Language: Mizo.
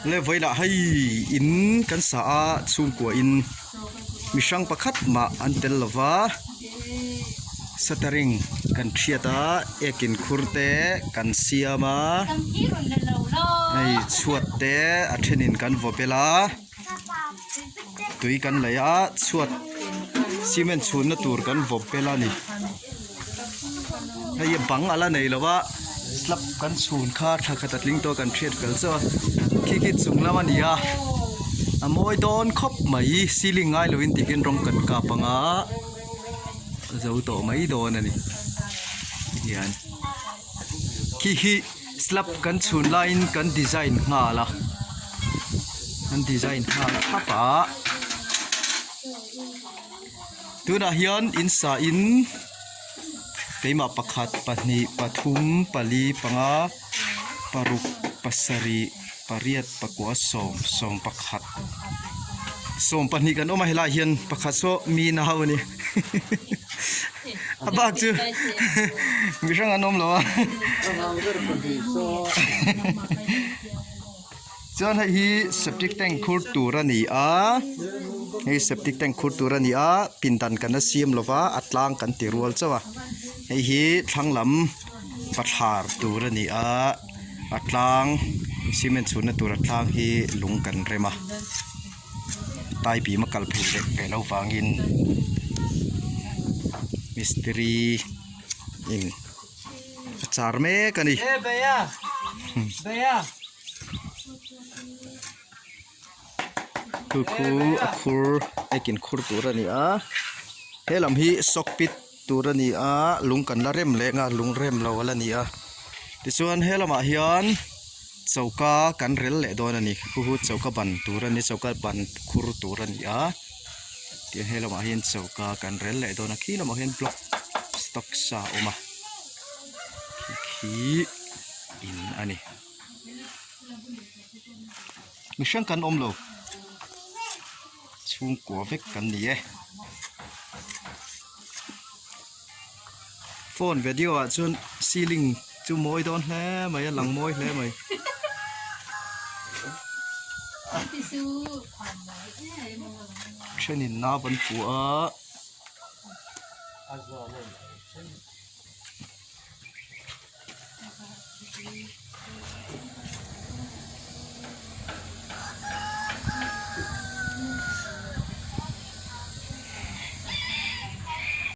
Le vawilah hei in kan sa a chhungkua in mi hrang pakhat mah an tel lo va shuttering kan thiat a ekin khur te kan siam a hei chhuat te a thenin kan vaw bel a. Tui kan lei a chhuat cement chhunna tur kan vawp bel a ni hei hi bang ala nei lo a slab kan chhun kha thla khat a tling tawh a kan hriat fel chauh a khi khi chung lam a ni a a mawi dawn khawp mai ceiling ngai lovin ti hian rawng kan kap ang a a zo tawh mai dawn a ni tihian khi hi. Slab kan chhun laiin kan design nghal a kan design nghal thlap a tunah hian in sa in keimah pakhat pahnih pathum pali panga paruk pasarih pariat pakua sawm sawm pakhat sawm pahnih kan awm a helaiah hian pakhat saw mi nau a ni. A bak chu mi hrang an awm lo a chuan hei hi septic tank khur tur a ni a hei septic tank khur tur a ni a pindan kan la siam lo va a tlang kan ti rual chauh a hei hi thlang lam bathlar tur a ni a a tlang cement chhunna tur a tlang hi lung kan rem a. Tai bim a kal phei leh ve loh vangin mistiri in a char mek a ni. Khu khu a khur ekin khur tur a ni a he lam hi sock pit tur a ni a lung kan la rem leh nga lung rem lo a la ni a tichuan he lamah hian. Choka kan rel leh dawn a ni hu hu choka ban tur a ni choka ban khur tur a ni a tiang he lamah hian choka kan rel leh dawn a khi lamah hian block stock sa a awm a khi khi in a ni mihring kan awm lo chhungkua vek kan ni e. Phone video ah chuan ceiling chu mawi dawn hle mai a lang mawi hle mai. Thenin nau an pu a.